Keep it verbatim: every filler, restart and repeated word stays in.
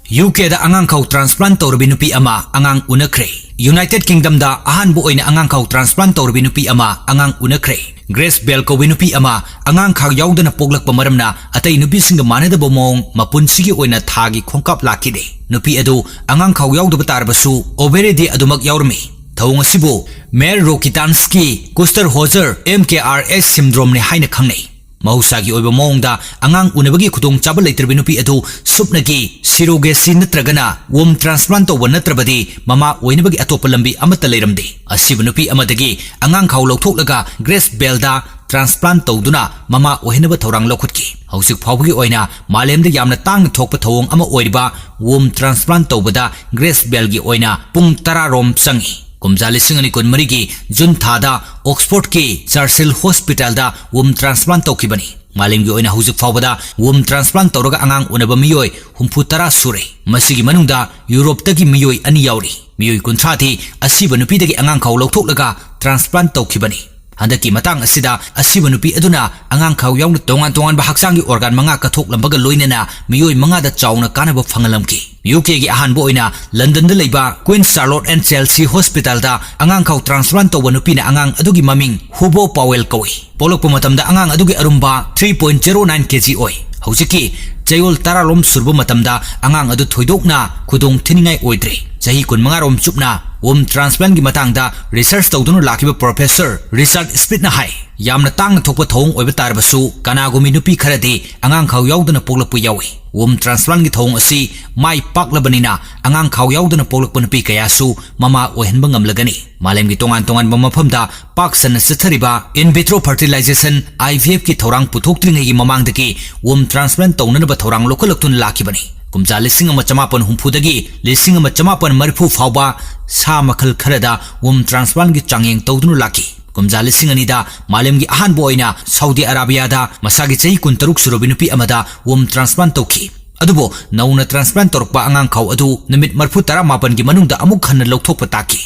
U ꯀꯦꯗ ꯑꯉꯥꯡꯈꯥꯎ transplant ꯇꯧꯔꯕꯤ ꯅꯨꯄꯤ ꯑꯃ ꯑꯉꯥꯡ ꯎꯅꯈ꯭ꯔꯦ꯫ ꯌꯨꯅꯥꯏꯇꯦꯗ ꯀꯤꯡꯗꯝꯗ ꯑꯍꯥꯟꯕ ꯑꯣꯏꯅ ꯑꯉꯥꯡꯈꯥꯎ ꯇ꯭ꯔꯥꯟꯁꯄ꯭ꯂꯥꯟ ꯇꯧꯔꯕꯤ ꯅꯨꯄꯤ ꯑꯃ ꯑꯉꯥꯡ ꯎꯅꯈ꯭ꯔꯦ꯫ ꯒ꯭ꯔꯦꯁ ꯕꯦꯜ ꯀꯧꯕꯤ ꯅꯨꯄꯤ ꯑꯃ ꯑꯉꯥꯡꯈꯥꯎ ꯌꯥꯎꯗꯅ ꯄꯣꯛꯂꯛꯄ ꯃꯔꯝꯅ ꯑꯇꯩ ꯅꯨꯄꯤꯁꯤꯡꯒ ꯃꯥꯟꯅꯗꯕ ꯃꯑꯣꯡ ꯃꯄꯨꯟꯁꯤꯒꯤ ꯑꯣꯏꯅ ꯊꯥꯒꯤ ꯈꯣꯡꯀꯥꯞ ꯂꯥꯛꯈꯤꯗꯦ꯫ ꯅꯨꯄꯤ ꯑꯗꯨ ꯑꯉꯥꯡꯈꯥꯎ ꯌꯥꯎꯗꯕ ꯇꯥꯔꯕꯁꯨ ovary day ꯑꯗꯨꯃꯛ ꯌꯥꯎꯔꯝꯃꯤ꯫ ꯊꯧꯑꯣꯡ ꯑꯁꯤꯕꯨ Mayer-Rokitansky-Kuster-Hauser, M K R H syndrome-ꯅꯤ ꯍꯥꯏꯅ ꯈꯪꯅꯩ꯫ ꯃꯍꯧꯁꯥꯒꯤ ꯑꯣꯏꯕ ꯃꯑꯣꯡꯗ ꯑꯉꯥꯡ ꯎꯅꯕꯒꯤ ꯈꯨꯗꯣꯡꯆꯥꯕ ꯂꯩꯇ꯭ꯔꯕꯤ ꯅꯨꯄꯤ ꯑꯗꯨ ꯁꯨꯞꯅꯒꯤ surrogacy ꯅꯠꯇ꯭ꯔꯒꯅ womb transplant ꯇꯧꯕ ꯅꯠꯇ꯭ꯔꯕꯗꯤ ꯃꯃꯥ ꯑꯣꯏꯅꯕꯒꯤ ꯑꯇꯣꯞꯄ ꯂꯝꯕꯤ ꯑꯃꯠꯇ ꯂꯩꯔꯝꯗꯦ꯫ ꯑꯁꯤꯕ ꯅꯨꯄꯤ ꯑꯃꯗꯒꯤ ꯑꯉꯥꯡꯈꯥꯎ ꯂꯧꯊꯣꯛꯂꯒ ꯒ꯭ꯔꯦꯁ ꯕꯦꯜꯗ ꯇ꯭ꯔꯥꯟꯁꯄ꯭ꯂꯥꯟ ꯇꯧꯗꯨꯅ ꯃꯃꯥ ꯑꯣꯏꯍꯟꯅꯕ ꯊꯧꯔꯥꯡ ꯂꯧꯈꯠꯈꯤ꯫ ꯍꯧꯖꯤꯛ ꯐꯥꯎꯕꯒꯤ ꯑꯣꯏꯅ ꯃꯥꯂꯦꯝꯗ ꯌꯥꯝꯅ ꯇꯥꯡꯅ ꯊꯣꯛꯄ ꯊꯧꯑꯣꯡ ꯑꯃ ꯑꯣꯏꯔꯤꯕ womb transplant ꯇꯧꯕꯗ ꯒ꯭ꯔꯦꯁ ꯕꯦꯜꯒꯤ ꯑꯣꯏꯅ ꯄꯨꯡ ꯇꯔꯥ ꯔꯣꯝ ꯆꯪꯏ꯫ ꯀꯨꯝꯖꯥ ꯂꯤꯁꯤꯡ ꯑꯅꯤ ꯀꯨꯟꯃꯔꯤꯒꯤ ꯖꯨꯟ ꯊꯥꯗ ꯑꯣꯛꯁꯐꯣꯔꯗꯀꯤ ꯆꯔꯆꯤꯜ ꯍꯣꯁꯄꯤꯇꯥꯜꯗ womb transplant ꯇꯧꯈꯤꯕꯅꯤ꯫ ꯃꯥꯂꯦꯝꯒꯤ ꯑꯣꯏꯅ ꯍꯧꯖꯤꯛ ꯐꯥꯎꯕꯗ womb transplant ꯇꯧꯔꯒ ꯑꯉꯥꯡ ꯎꯅꯕ ꯃꯤꯑꯣꯏ ꯍꯨꯝꯐꯨ ꯇꯔꯥ ꯁꯨꯔꯦ꯫ ꯃꯁꯤꯒꯤ ꯃꯅꯨꯡꯗ ꯌꯨꯔꯣꯞꯇꯒꯤ ꯃꯤꯑꯣꯏ ꯑꯅꯤ ꯌꯥꯎꯔꯤ꯫ ꯃꯤꯑꯣꯏ ꯀꯨꯟꯊ꯭ꯔꯥꯗꯤ ꯑꯁꯤꯕ ꯅꯨꯄꯤꯗꯒꯤ ꯑꯉꯥꯡꯈꯥꯎ ꯂꯧꯊꯣꯛꯂꯒ ꯇ꯭ꯔꯥꯟꯁꯄ꯭ꯂꯥꯟ ꯇꯧꯈꯤꯕꯅꯤ꯫ ꯍꯟꯗꯛꯀꯤ ꯃꯇꯥꯡ ꯑꯁꯤꯗ ꯑꯁꯤꯕ ꯅꯨꯄꯤ ꯑꯗꯨꯅ ꯑꯉꯥꯡꯈꯥꯎ ꯌꯥꯎꯅ ꯇꯣꯉꯥꯟ ꯇꯣꯉꯥꯟꯕ ꯍꯛꯆꯥꯡꯒꯤ organ ꯃꯉꯥ ꯀꯠꯊꯣꯛꯂꯝꯕꯒ ꯂꯣꯏꯅꯅ ꯃꯤꯑꯣꯏ ꯃꯉꯥꯗ ꯆꯥꯎꯅ ꯀꯥꯟꯅꯕ ꯐꯪꯍꯜꯂꯝꯈꯤ꯫ ꯌꯨ ꯀꯦꯒꯤ ꯑꯍꯥꯟꯕ ꯑꯣꯏꯅ ꯂꯟꯗꯟꯗ ꯂꯩꯕ Queen Charlotte and Chelsea Hospital-ꯗ ꯑꯉꯥꯡꯈꯥꯎ ꯇ꯭ꯔꯥꯟꯁꯄ꯭ꯂꯥꯟ ꯇꯧꯕ ꯅꯨꯄꯤꯅ ꯑꯉꯥꯡ ꯑꯗꯨꯒꯤ ꯃꯃꯤꯡ ꯍꯨꯕꯣ ꯄꯥꯋꯦꯜ ꯀꯧꯏ꯫ ꯄꯣꯛꯂꯛꯄ ꯃꯇꯝꯗ ꯑꯉꯥꯡ ꯑꯗꯨꯒꯤ ꯑꯔꯨꯝꯕ three point zero nine K G ꯑꯣꯏ꯫ ꯍꯧꯖꯤꯛꯀꯤ ꯆꯌꯣꯜ ꯇꯔꯥ ꯂꯣꯝ ꯁꯨꯔꯕ ꯃꯇꯝꯗ ꯑꯉꯥꯡ ꯑꯗꯨ ꯊꯣꯏꯗꯣꯛꯅ ꯈꯨꯗꯣꯡ ꯊꯤꯅꯤꯡꯉꯥꯏ ꯑꯣꯏꯗ꯭ꯔꯦ꯫ ꯆꯍꯤ ꯀꯨꯟꯃꯉꯥ ꯔꯣꯝ ꯆꯨꯞꯅ womb transplant-ꯒꯤ ꯃꯇꯥꯡꯗ research ꯇꯧꯗꯨꯅ ꯂꯥꯛꯈꯤꯕ Professor Richard Smith-ꯅ ꯍꯥꯏ, ꯌꯥꯝꯅ ꯇꯥꯡꯅ ꯊꯣꯛꯄ ꯊꯧꯑꯣꯡ ꯑꯣꯏꯕ ꯇꯥꯔꯕꯁꯨ, ꯀꯅꯥꯒꯨꯝꯕꯤ ꯅꯨꯄꯤ ꯈꯔꯗꯤ ꯑꯉꯥꯡꯈꯥꯎ ꯌꯥꯎꯗꯅ ꯄꯣꯛꯂꯛꯄ ꯌꯥꯎꯏ꯫ Womb transplant-ꯒꯤ ꯊꯧꯑꯣꯡ ꯑꯁꯤ ꯃꯥꯏ ꯄꯥꯛꯂꯕꯅꯤꯅ, ꯑꯉꯥꯡꯈꯥꯎ ꯌꯥꯎꯗꯅ ꯄꯣꯛꯂꯛꯄ ꯅꯨꯄꯤ ꯀꯌꯥꯁꯨ ꯃꯃꯥ ꯑꯣꯏꯍꯟꯕ ꯉꯝꯂꯒꯅꯤ꯫ ꯃꯥꯂꯦꯝꯒꯤ ꯇꯣꯉꯥꯟ ꯇꯣꯉꯥꯟꯕ ꯃꯐꯝꯗ ꯄꯥꯛ ꯁꯟꯅ ꯆꯠꯊꯔꯤꯕ in vitro fertilization, I V F-ꯀꯤ ꯊꯧꯔꯥꯡ ꯄꯨꯊꯣꯛꯇ꯭ꯔꯤꯉꯩꯒꯤ ꯃꯃꯥꯡꯗꯒꯤ womb transplant ꯇꯧꯅꯅꯕ ꯊꯧꯔꯥꯡ ꯂꯧꯈꯠꯂꯛꯇꯨꯅ ꯂꯥꯛꯈꯤꯕꯅꯤ꯫ ꯀꯨꯝꯖꯥ ꯂꯤꯁꯤꯡ ꯑꯃ ꯆꯃꯥꯄꯟ ꯍꯨꯝꯐꯨꯗꯒꯤ ꯂꯤꯁꯤꯡ ꯑꯃ ꯆꯃꯥꯄꯟ ꯃꯔꯤꯐꯨ ꯐꯥꯎꯕ ꯁꯥ ꯃꯈꯜ ꯈꯔꯗ womb transplant-ꯒꯤ ꯆꯥꯡꯌꯦꯡ ꯇꯧꯗꯨꯅ ꯂꯥꯛꯈꯤ꯫ ꯀꯨꯝꯖꯥ ꯂꯤꯁꯤꯡ ꯑꯅꯤꯗ ꯃꯥꯂꯦꯝꯒꯤ ꯑꯍꯥꯟꯕ ꯑꯣꯏꯅ ꯁꯥꯎꯗꯤ ꯑꯔꯥꯕꯤꯌꯥꯗ ꯃꯁꯥꯒꯤ ꯆꯍꯤ ꯀꯨꯟꯇꯔꯨꯛ ꯁꯨꯔꯕꯤ ꯅꯨꯄꯤ ꯑꯃꯗ womb transplant ꯇꯧꯈꯤ꯫ ꯑꯗꯨꯕꯨ ꯅꯧꯅ transplant ꯇꯧꯔꯛꯄ ꯑꯉꯥꯡꯈꯥꯎ ꯑꯗꯨ ꯅꯨꯃꯤꯠ ꯃꯔꯤꯐꯨ ꯇꯔꯥꯃꯥꯄꯟꯒꯤ ꯃꯅꯨꯡꯗ ꯑꯃꯨꯛ ꯍꯟꯅ ꯂꯧꯊꯣꯛꯄ ꯇꯥꯈꯤ꯫